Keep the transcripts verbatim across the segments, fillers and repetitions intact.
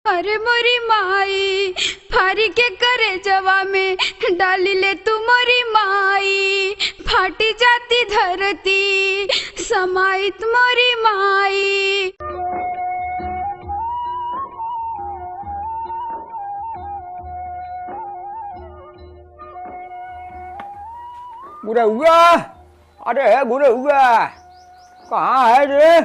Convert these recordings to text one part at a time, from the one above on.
अरे मोरी माई, फारी के करेजवा में डाली ले तू मोरी माई, फाटी जाती धरती, समाइत मोरी माई। बुढ़उआ, अरे हे बुढ़उआ, कहाँ है रे?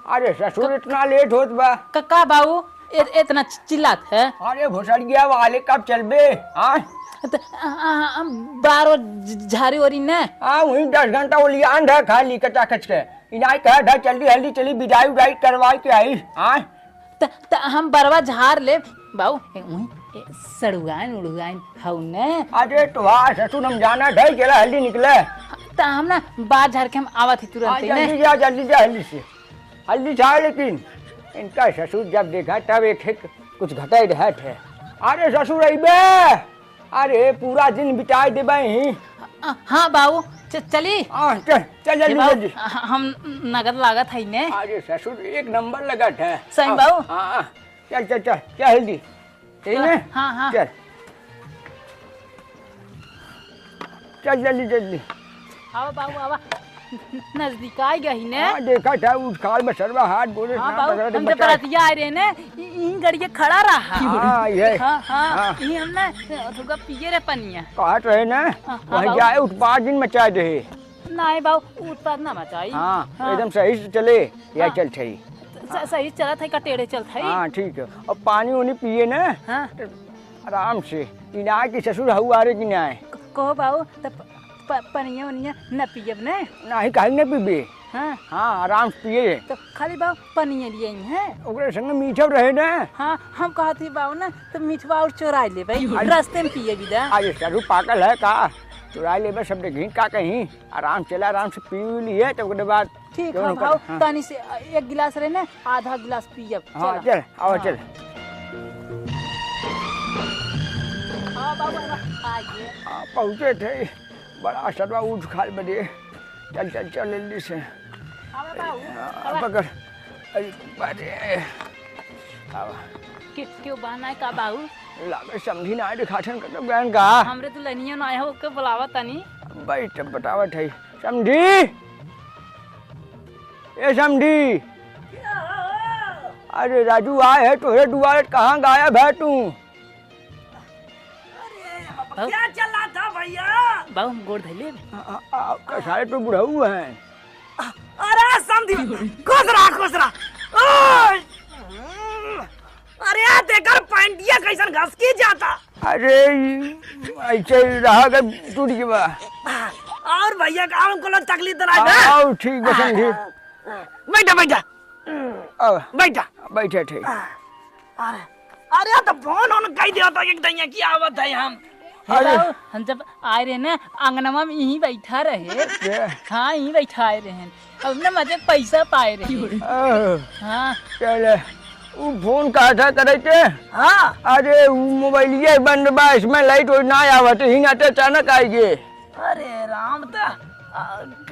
अरे ससुर, क-, इतना लेट होत बा। क-, का बाऊ, ए-, इतना चि-, चिल्लात है? अरे भोसड़िया वाले, कब चलबे? हाँ? त, आ, आ, आ, बारो झ-, झारी ओरी ने। हाँ, वहीं दस घंटा ओलियान रह खाली कचा कच के। इनाई कह ढा, जल्दी हल्दी चली, बिदाई उदाई करवाई के आई। हाँ? त, त हम बरवा झार ले, बाऊ, ए, उही, ए, सड़ुआइन उड़ुआइन हऊ ने। अरे तोहार ससुर हम जाना ढई, चला हल्दी निकले। त हम ना बार झार के हम आवत ही तुरंत हाँ, ही ने। जल्दी जा, जल्दी जा, हल्दी से। हल्दी से आए, लेकिन इनका ससुर जब देखा तब एक, एक कुछ घटाई रहत है। अरे ससुर अइबे, अरे पूरा दिन बिताए देबे ही। अ, हाँ बाऊ, च-, चली। हाँ, चल, चल जल्दी, बाऊ, जल्दी। ह-, हम नगद लागत है ने। अरे ससुर एक नंबर लगत है। सही अब, बाऊ। हाँ, हाँ। चल, चल, चल, चल जल्दी। यही चल, ने? हाँ, हाँ। चल। चल जल्दी, जल्दी। आवा बाऊ, आवा। नजदीक आ गई ने। हाँ, देखा था, उठ खाल में सरवा हाथ गोड़े हाँ ना बाऊ, पकड़ा तो हम जब बचा। बरतिया आए रहे ने, इ-, इन गड़िए खड़ा रहा। हाँ, ये। हाँ, हाँ, हाँ। ये हम ना, थोड़ा पिए रे पनिया। कहत रहे ना, हाँ, हाँ वही बाऊ। जाए, उत्पाद दिन मचा दे। नहीं बाऊ, उत्पाद ना मचाई। हाँ, हाँ। एकदम सही से चले, या हाँ। चल सही। स-, सही चलत है का टेढ़े चलत है? हाँ, ठीक है। अब पानी उनी पिए ना, हाँ। तो आराम से। इनाय के ससुर हऊ आ रहे कि नाय? क-, कहो बाऊ, त प-, प-, पनिया उनिया न पियब ने? नहीं, काहे न पीबे? हाँ। हाँ, आराम से पिए। तो खाली बाऊ पनिया लिए ही हैं? ओकरे संग मीठा रहे ना। हाँ, हम कहत ही बाऊ ना, तो मीठवा और चोराई लेबे, अरे। रास्ते में पिए बिदा। अरे, ससुर पागल है का? चोराई लेबे, सब देखी का कहीं। आराम चला, आराम से पी लिए, तो ओकरे बाद ठीक है बाऊ, हाँ। तनी से एक गिलास रहे ना, आधा गिलास पियब। हाँ, चला। चल, आवा, हाँ। चल। हाँ, बाबू, आवा, आइए। हाँ, पहुँचे थे। बड़ा सड़वा उठ खाल बदे। चल, चल, चल, जल्दी से। आवा, बाबू, हाँ, आवा। पकड़। अरे, बाप रे। आवा। के-, केहू बा नाय का बाबू? लागे समधी नाय दिखाठन कतौ गयन का। हमरे दुल्हनिया नाय हो, ओके बुलावा तनी। बैठ, बतावत है। समधी! ए समधी! अरे राजू आए है तोहरे दुआरे, कहाँ गायब है तू? अरे, अब बाबू। क्या चल रहा था भैया? बाबू, हम गोड़ धइले। आ, आ, आ, सारे तो बुढ़ऊ हैं। अरे समधी, खुश रहा, खुश रहा। ओए! अरे, तेकर पैंटिया कैसन घसकी जाता। अरे, ई ऐसे ही रहा कर टूट गया। और भैया, का हम कोनो तकलीफ तो नहीं ना? आओ, ठीक बा, समझी। बैठा, बैठा। आओ। बैठा। बैठे, ठीक। अरे, अरे, तो फोन ऑन कई दिया था, एक दैया की आवत है हम। अरे। बाबू, हम जब आए रहे ना, आंगनवा में यहीं बैठा रहे। के? हाँ, यहीं बैठा आए रहे। अब ना मजे के पैसा पाए रहे। ओह। हाँ। चले, उ फोन कहा था करे के? हाँ। अरे, उ मोबाइलिया बंद बा, इसमें लाइट वाइट ना आवत, ही ना तो अचानक आई गे। अरे राम, त, आ,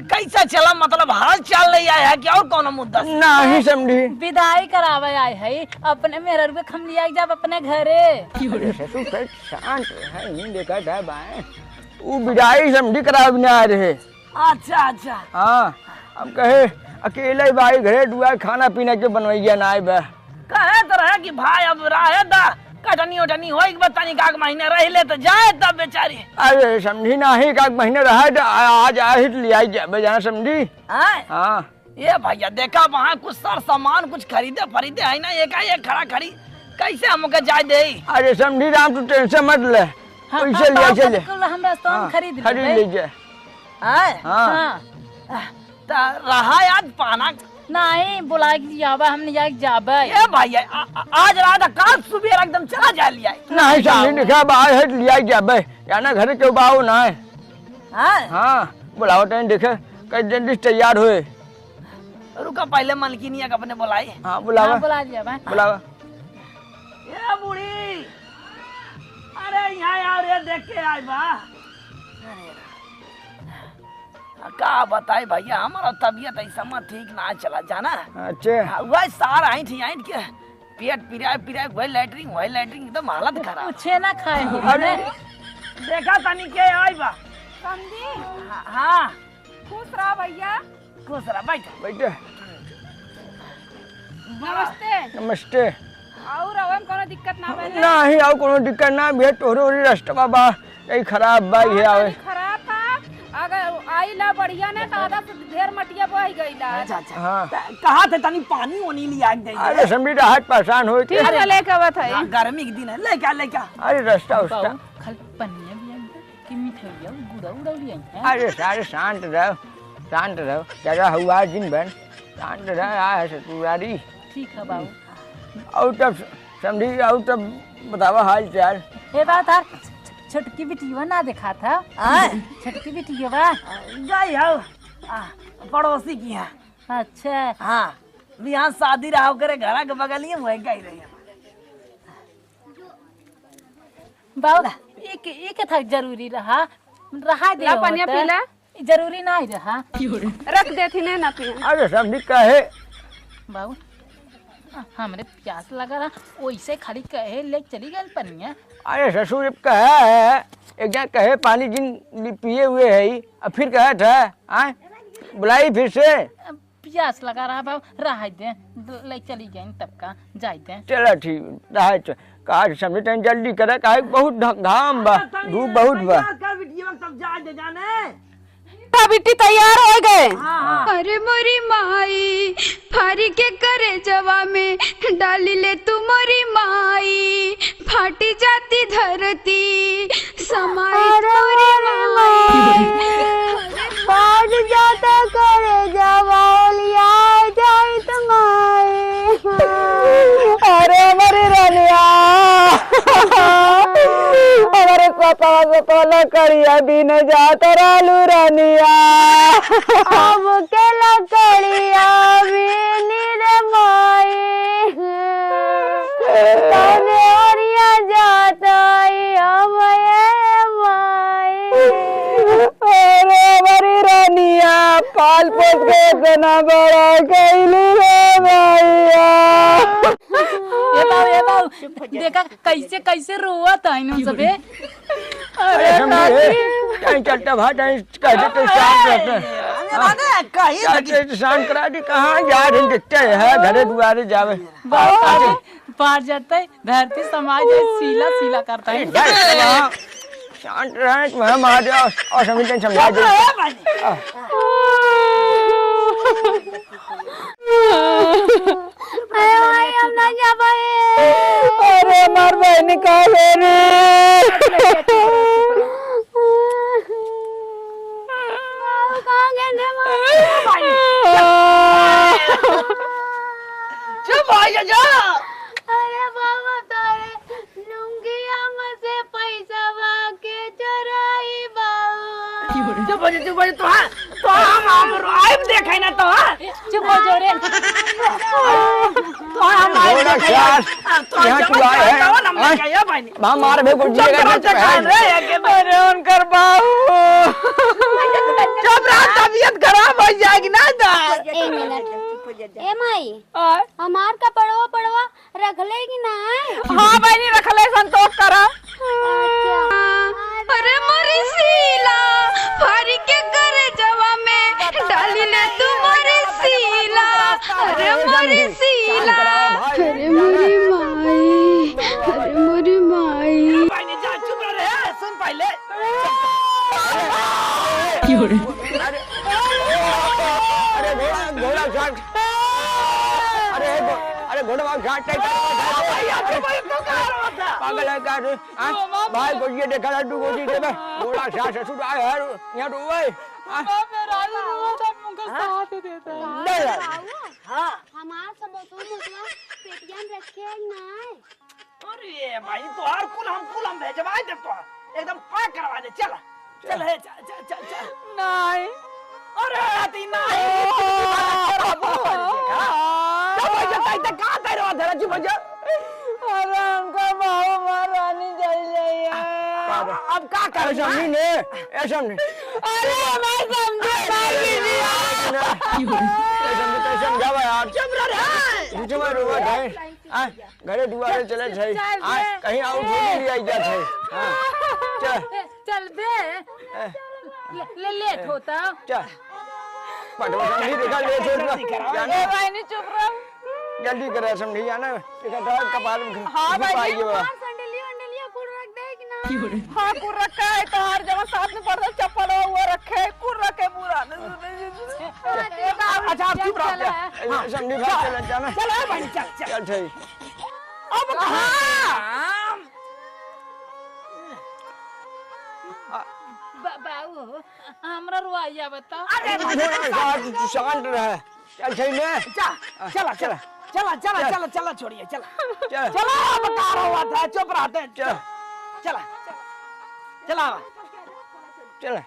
कैसा चला, मतलब हाल चाल नहीं आया है क्या, और कौन मुद्दा से? नहीं समझी। विदाई करावे आए है, अपने मेहररुआ के हम लिया जाब अपने घरे। अरे ससुर, शांत है, नहीं देखा था बाएं। उ विदाई समधी करावे ना आ रहे। अच्छा, अच्छा। हाँ, हम कहे, अकेले भाई घरे दुआ खाना पीना के बनवैया ना आए बा। कहे तो रहे कि भाई अब रहे दा, कटनी उटनी होई के बतानी का महीने रह ले तो जाए तब बेचारी। अरे समधी नाही का महीने रहे दा, आ-, आज आहित लिया जाबे जाना समधी। हाँ? हाँ। ए भैया, देखा वहाँ कुछ सर सामान कुछ खरीदे फरीदे है ना, एकाएक खड़ा खड़ी कैसे हमके जाए दे? अरे समधी राम, तू टेंशन मत ले, हाँ, पैसे हाँ, लिया बाबू, चले। बिल्कुल हम रास्ता में हाँ, खरीद खरीद लेबे। ले जाए। आए? हाँ। हाँ। त रहा आज पाना। नहीं, बुला के जाबे, हम नहीं जाके जाबे। ए भैया, आ-, आ-, आज रात काल सुबह एकदम चला जाए लिया। नहीं समधी, देखा बाहर है लिया जाबे, जाना घर के बाबू ना है। हाँ? हाँ, बुलाओ तनी देखे, कई जल्दी से तैयार होए। रुका, पहले मलकिनिया के अपने बुलाई। हाँ, बुलावा। हाँ, बुला लिया बा। बुलावा। ए बूढ़ी, अरे यहाँ आओ रे, देख के आए बा। अरे, का बताई भैया, हमारा तबीयत ऐसा मत ठीक ना चला जाना। अच्छा। हाँ, वह सार आइठ आइठ के पेट पिराए, पिराए, वही लैट्रिन, वही लैट्रिन, एकदम हालत खराब। कुछे ना खाए हो। अरे, देखा तनी के आई बा। समधी? हाँ, हाँ। खुश रहा भैया। खुश रहा, बैठ। बैठे। नमस्ते। नमस्ते। और अब हम कोनो दिक्कत ना बा ना? नहीं, और कोनो दिक्कत ना, भैया, तोहरे ओरी रस्तवा बा। यही खराब बा, ये हाँ, आवे। तनी खराब बा। अगर आइला बढ़िया ना, तो आधा से ढेर मटिया बह गइला। अच्छा, अच्छा। हाँ। त-, कहा थे तनी पानी ओनी लिया के दे दे। अरे, समधी, राहत परेशान होई थे। ठीक है, लेके आवत है। हाँ, गर्मी के दिन है, लेके आ, लेके आ। अरे, रास्ता, उस्ता। बाबू, खाली पनिया भी आई है कि मिठाइया, गुड़ा उड़ा भी आई है? अरे, सारे शांत रहो, शांत रहो। जरा हुआ दिन भर, शांत रहो, आ है ससुरारी। ठीक है, बाबू। और तब समधी, और तब बतावा हाल चाल। ए बा, तार छ-, छ-, छोटकी बिटिया ना देखा था। आय। छोटकी बिटिया बा। गई हो, आ, पड़ोसी की यहाँ। अच्छा। हाँ, बिहान शादी रहा ओकरे घरा के बगलिए, वही गई रही। बाबू, एक, एक था जरूरी रहा, रहा दे ला, पनिया होता। पी ला। ई जरूरी नाही रहा। रख देती ने ना पिए। अरे समधी कहे। बाबू, हमरे प्यास लगा रहा, ओइसे खाली कहे ले चली गल पनिया। अरे ससुर, जब कहे है, एक जन कहे पानी जिन पिए हुए है, अब फिर कहे था, आय? बुलाई फिर से। प्यास लगा रहा बाबू, रहा दे, ले चली गई तब का, जाए दे। चला ठीक, रहा तो। कहा कि समधी तनी जल्दी करे, काहे बहुत घ-, घाम बा, अरे, तनी धूप बहुत बा। तैयार कर बिटिया, तब जा दे जाने। हाँ बिट्टी तैयार हो गए। हाँ, हाँ। अरे मोरी माई, फारी के करेजवा में डाली ले तू मोरी माई, फाटी जाती धरती, समाई अरे मोरी मोरी माई। माई, फाट जाता करेजवा, ओलिया जाइत माई। अरे हमारी रानिया, हमारे सपा सपा लकड़िया बीने जात रहलू रानिया। अब के लकड़िया बीनी रे माई, कौने ओरिया जात आई हम ये माई। अरे हमारी रानिया, पाल पोस के इतना बड़ा कैली रे भैया। ए बाऊ, ए बाऊ, देखा कैसे, कैसे रोवत है इन्हों सबे। अरे अरे समधी, काकी। ए, कहीं चलता भाई, कहीं कहते तो शांत रहते हैं। अरे हाँ। दादा, कहीं चलते लगी। तो शांत करा दी, कहाँ जा रहे हैं, देखते हैं, घरे दुआरे जावे। बाऊ, आते। बाहर जाते हैं, धरती समाज है, सीला, सीला करता है। ए, जा, वहाँ। शांत रहे, तुम्हारा महादेव और, और सभी जन समझा दे। अरे भाई, हम ना जा पाए। अरे, हमार बहन का हो रे? बाबू, कहाँ गए रे, बाबू? चुप हो जा, जा। अरे बाबा, तारे लुंगिया में से पैसवा के चोराई बाऊ। चुप हो जा, चुप हो जा, तो हाँ, तो हम, हम आइब देखे ना तो हाँ। चुप हो जो रे। तो हम आइब घोड़ा देखे ना। सास, हाँ, तो यहाँ जब तू आए हैं, बताओ ना, हाँ? मैं क्या बनी? माँ मार बे कुछ चुप नहीं रहो, करना चाहिए। चुप रहो। अरे उनकर बाऊ। चुप रहो, तबीयत खराब हो जाएगी ना तो। एक मिनट। ए माई, आय? हमार कपड़वा पड़वा रखले कि नाय? हाँ बहिनी, रखले, संतोष करा। अच्छा। अरे मोरी सीला, फारी के करेजवा में डाली ले तू मोरी सीला। अरे मोरी सीला। अरे मोरी माई, अरे मोरी माई। बहिनी जा, चुप रह रे, सुन पहले। अरे, अरे घोड़ा, घोड़ा घाट। अरे घो-, अरे घोड़ा घाट नहीं, अरे भैया, अरे तू भाई, तू कहाँ रहा था? पागल है क्या तू? हाँ? मामा, भाई, गोजिया देखा था, तू गोजी दे बे। घोड़ा सास ससुर आए हैं, यहाँ तो वही। हाँ? मामा, मेरा आलू रोता, मुझको हाँ? साथ देता है। नहीं यार। हाँ। हमार समोसा, मोसवा पेटिया में रखे हैं कि नाय? अरे भाई, तोहार कुल हम, कुल हम भेजवाए दे तोहार। एकदम pack करवा दे, चल। चल, हे, चल, चल, चल, चल। नाय। अरे, अति नाय। चल, भाई, चल, चल, कहाँ तैरवा धरा, चुप हो जा। अरे, हमका बाबू महारानी चल जाइए। अब का कर ऐसा नहीं ने, ऐसा नहीं। अरे, हमारे समझे भाई। ऐसा नहीं, ऐसा नहीं, जावा यार। चुप रह रे। रुचि में रुआ जाए। आ, घरे दुआरे चल, चले थे। चल आ, बे। कहीं आउट हो नहीं आई जात है। हाँ। चल। ए, चल बे। ए। ले, ले, लेट होता। चल। पटवा समधी देखा, लेट होता। जल्दी करा। जाना। ए बहिनी, चुप रह। जल्दी करा समधी, जाना। देखा था कपार में हाँ, घुस बहिनी। पाई है बा। हाँ, संडलिया, वंडलिया कुल रख दे कि ना? हाँ, कुल रखा है, तो हर जगह साथ में पड़ता चप्पल हुआ रखे है, कुल रखे पूरा। ए, बाबू, अच्छा, आप चल, चुप रहो, चल, क्या? हाँ। समधी भाग, चल, जाना। चल, ए बहिनी, चल, चल। चल, ठीक। अब कहाँ? बा-, बाबू, हमरा रुआइया बता। अरे, थोड़ा सा शांत रहे। चल, सही में। जा, चला, चला, चला, चला, चल। चला, चला, छोड़िए, चला। चल। चला, अब का हुआ था, चुप रहते हैं। चल। चला, चला। चल।